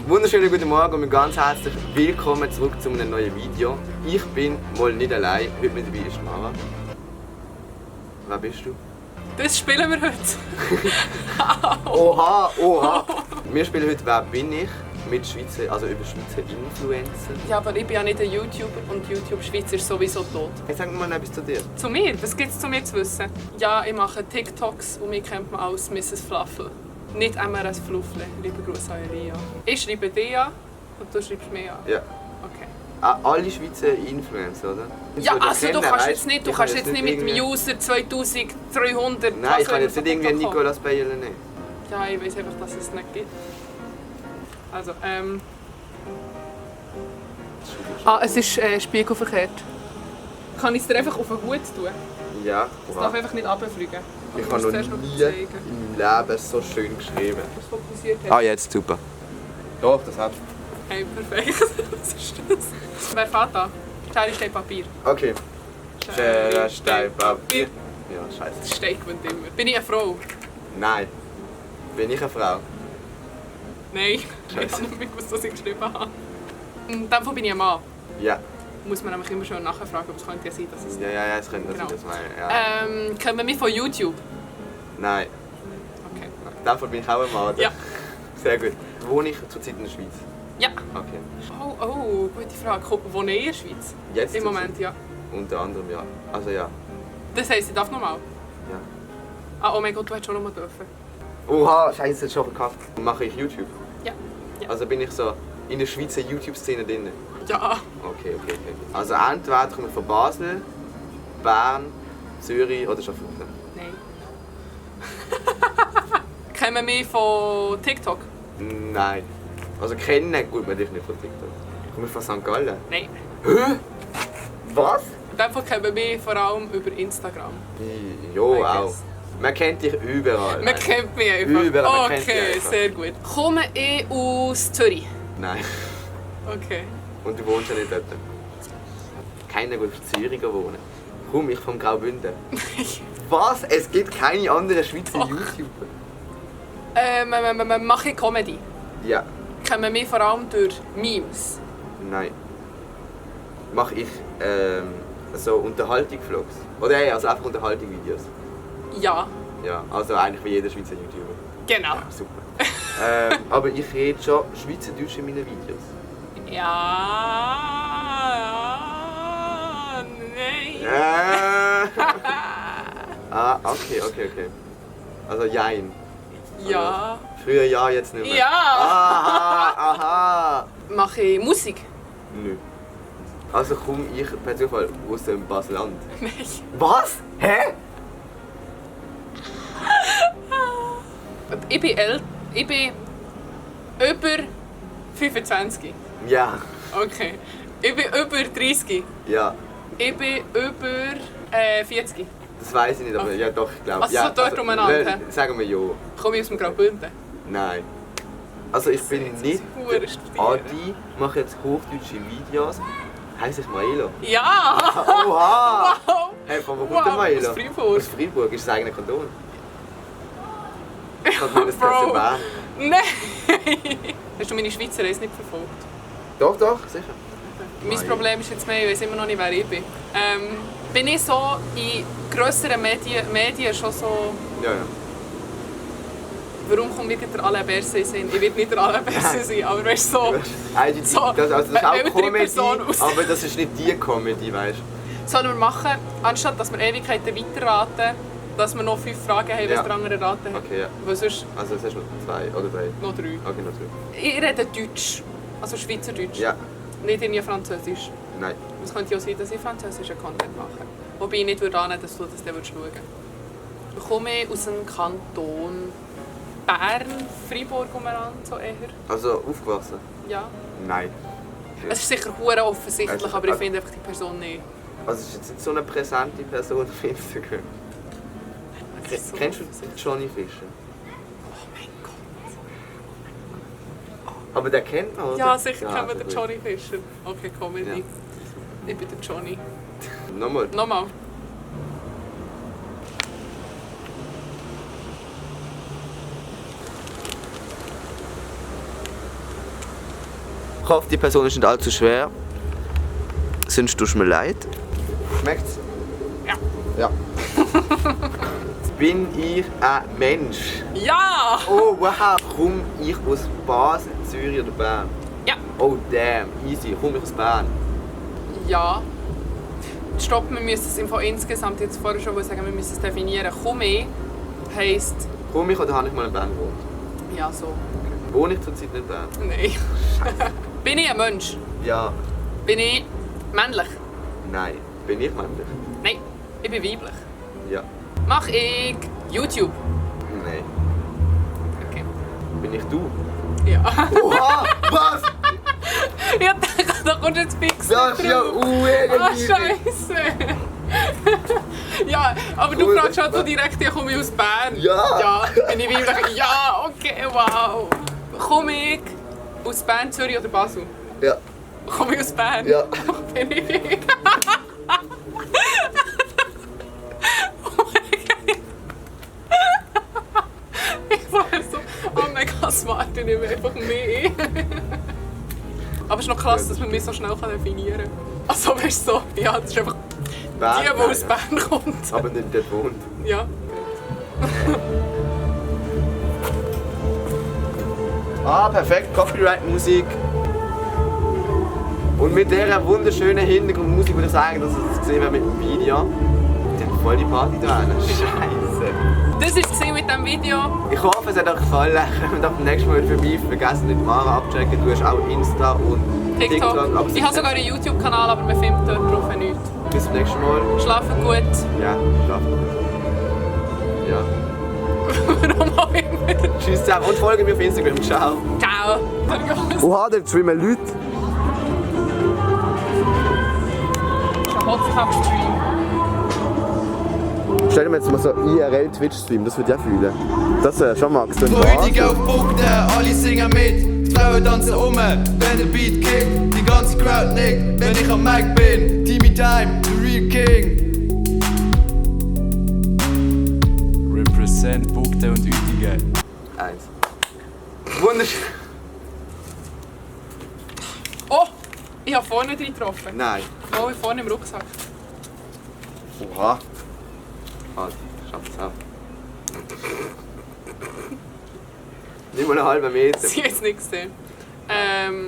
Wunderschönen guten Morgen und ganz herzlich willkommen zurück zu einem neuen Video. Ich bin mal nicht allein, heute mit dabei ist Mara. Wer bist du? Das spielen wir heute. Oha! Wir spielen heute «Wer bin ich?» mit Schweizer, also über Schweizer Influencer. Ja, aber ich bin ja nicht ein YouTuber und YouTube Schweiz ist sowieso tot. Hey, sag mir mal etwas zu dir. Zu mir? Was gibt es zu mir zu wissen? Ja, ich mache TikToks und mich kennt man als Mrs. Fluffle. Nicht MRS Fluffle. Lieber Gruß an Elia. Ich schreibe dich an und du schreibst mich an. Ja. Okay. Alle Schweizer Influencer, oder? Ja, So, also du kannst weißt, jetzt nicht mit dem User 2300... Nein, ich kann jetzt nicht irgendwie Nicolas Bayerle nehmen. Ja, ich weiß einfach, dass es nicht gibt. Also, es ist spiegelverkehrt. Kann ich es dir einfach auf den Hut tun? Ja, Es darf einfach nicht runterfliegen. Ich habe noch nie in meinem Leben so schön geschrieben. Was fokussiert hast. Ah, jetzt super. Doch, das hab's. Hey, perfekt. Was ist das? Wer fährt da? Schere, Stein, Papier. Okay. Schere, Stein, Papier. Ja, scheiße. Das Stein gewinnt immer. Bin ich eine Frau? Nein. Bin ich eine Frau? Nein. Ich weiß nicht mehr, was ich geschrieben habe. In dem Fall bin ich ein Mann. Ja. Muss man nämlich immer schon nachfragen, aber es könnte ja sein, dass es... Ja, es könnte das meinen. Ja. Kennen wir mich von YouTube? Nein. Okay. In dem Fall bin ich auch ein Mann. Oder? Ja. Sehr gut. Wohne ich zurzeit in der Schweiz? Ja. Okay. Oh, gute Frage. Wohne ich in der Schweiz? Jetzt Im Moment, ja. Unter anderem ja. Also ja. Das heisst, ich darf nochmal? Ja. Ah, oh mein Gott, du hättest schon nochmal dürfen. Oha, scheiße, schon verkackt. Mache ich YouTube? Ja. Also bin ich so in der Schweizer YouTube-Szene drin? Ja. Okay. Also entweder komme ich von Basel, Bern, Zürich oder Schaffhausen. Nein. Kennen wir mich von TikTok? Nein. Also kennen gut, man dich nicht von TikTok. Komme ich von St. Gallen? Nein. Hä? Was? In dem Fall kennen wir mich vor allem über Instagram. Jo, I auch. guess. Man kennt dich überall. Man kennt mich einfach. Überall, man kennt dich Okay, einfach. sehr gut. Komme ich aus Zürich? Nein. Okay. Und du wohnst ja nicht dort. Keiner will in Zürich wohnen. Komm, ich vom Graubünden. Was? Es gibt keine anderen Schweizer Doch. YouTuber? Mache ich Comedy? Ja. Kennen wir mich vor allem durch Memes? Nein. Mache ich so Unterhaltung-Vlogs? Oder also einfach Unterhaltung-Videos? Ja. Ja, also eigentlich wie jeder Schweizer YouTuber. Genau. Ja, super. Aber ich rede schon Schweizerdeutsch in meinen Videos. Ja. Nein. Okay. Also jein. Ja. Früher ja, jetzt nicht mehr. Ja. Aha. Mache ich Musik? Nö. Also komme ich per Zufall aus dem Basel-Land. Nein. Was? Hä? Ich bin über 25. Ja. Okay. Ich bin über 30. Ja. Ich bin über 40. Das weiß ich nicht, aber ja doch, ich glaube. Also ja, so dort umeinander? Sagen wir ja. Komme ich aus dem Graubünden? Nein. Also ich bin nicht Hure der studieren. Adi, mache jetzt hochdeutsche Videos. Heisst ich Maelo? Ja! Oha! Wow! Hey, von wo kommt der Wow, Maelo? aus Freiburg. Aus Freiburg, ist das eigene Kanton. Ich habe das Bro. Bern. Nein! Hast du meine Schweizer Reise nicht verfolgt? Doch, sicher. Mein Nein. Problem ist jetzt mehr, ich weiß immer noch nicht, wer ich bin. Bin ich so in grösseren Medien schon so... Ja. Warum kommt mir der Alain Berset sein? Ich will nicht der Alain Berset sein, aber weißt du, so... Das ist auch eine ältere Comedy, Person aus- aber das ist nicht die Comedy, weißt du. Sollen wir machen, anstatt dass wir Ewigkeiten weiterraten, dass wir noch 5 Fragen haben, Ja. was der andere raten hat? Okay, ja. Weil sonst Also jetzt hast du noch 2 oder 3. noch 3. Okay, noch 3. Ich rede Deutsch, also Schweizerdeutsch. Ja. Nicht irgendwie Französisch. Nein. Es könnte ja sein, dass ich französischen Content mache. Wobei ich nicht annehmen, dass du das dann schauen würdest. Ich komme aus dem Kanton Bern, Freiburg umeinander, so eher. Also aufgewachsen? Ja. Nein. Es ist sicher hure offensichtlich, Also, aber ich finde einfach die Person nicht. Also es ist jetzt nicht so eine präsente Person auf Instagram. Es ist so Kennst du offensichtlich. Johnny Fischer? Oh mein Gott. Aber der kennt man, oder? Ja, sicher kennen wir also den gut. Johnny Fischer. Okay, Comedy. Ja. Ich bin der Johnny. Nochmal. Nochmal. Ich hoffe, die Person ist nicht allzu schwer. Sonst tut es mir leid. Schmeckt's? Ja. Ja. Bin ich ein Mensch? Ja! Oh wow! Komme ich aus Basel, Zürich oder Bern? Ja. Oh damn, easy. Komme ich aus Bern? Ja. Stopp, wir müssen es im Fall insgesamt jetzt vorher schon sagen, wir müssen es definieren. Komme heisst... Komme ich oder habe ich mal in Bern gewohnt? Ja, so. Wohne ich zurzeit nicht in Bern? Nein. Bin ich ein Mensch? Ja. Bin ich männlich? Nein. Bin ich männlich? Nein. Ich bin weiblich. Ja. Mach ich YouTube? Nein. Okay. Bin ich du? Ja. Oha! Was? Ich dachte, da kommt jetzt fix Das ist ja Ah, Scheiße! Ja, aber du Cool. fragst halt so direkt, ja, komme ich aus Bern? Ja. Ja, bin ich weiblich? Ja, okay, wow. Komme ich aus Bern, Zürich oder Basel? Ja. Komme ich aus Bern? Ja. Bin ich weiblich? Ich war so, oh mega smart, ich nehme einfach mehr. Aber es ist noch krass, dass man mich so schnell definieren kann. Also weißt du, so, ja, das ist einfach Bern, die aus Bern kommt. Aber nicht dort wohnt. Ja. Ah, perfekt. Copyright-Musik. Und mit dieser wunderschönen Hintergrundmusik würde ich sagen, dass es gesehen wird mit dem Video. Die haben voll die Party dran. Scheiße. Das war es mit diesem Video. Ich hoffe, es hat euch gefallen. Kommt beim nächsten Mal vorbei. Vergesst nicht, Mara abchecken. Du hast auch Insta und TikTok. aber Ich habe sogar einen YouTube-Kanal, aber man filmt dort drauf nichts. bis zum nächsten Mal. Schlafen gut. Ja, schlafen. Ja. Warum auch immer. Tschüss zusammen und folgt mir auf Instagram. Ciao. Ciao. Oha, da schwimmen Leute. Hotcup-Stream. Stell dir jetzt mal so IRL Twitch-Stream, das würde ich auch fühlen. Das schon Max. Freudig auf Punkte, alle singen mit. Die Frauen tanzen wenn der Beat kickt. Die ganze Crowd nickt, wenn ich am Mic bin. Timmy Time, the real king. Represent Punkte und Uetingen. 1. Wunderschön. Oh, ich habe vorne drin getroffen. Nein. Oh, ich vorne im Rucksack. Oha. Halt, schaff's ab. Nicht mal einen halben Meter. Sie hat es nicht gesehen.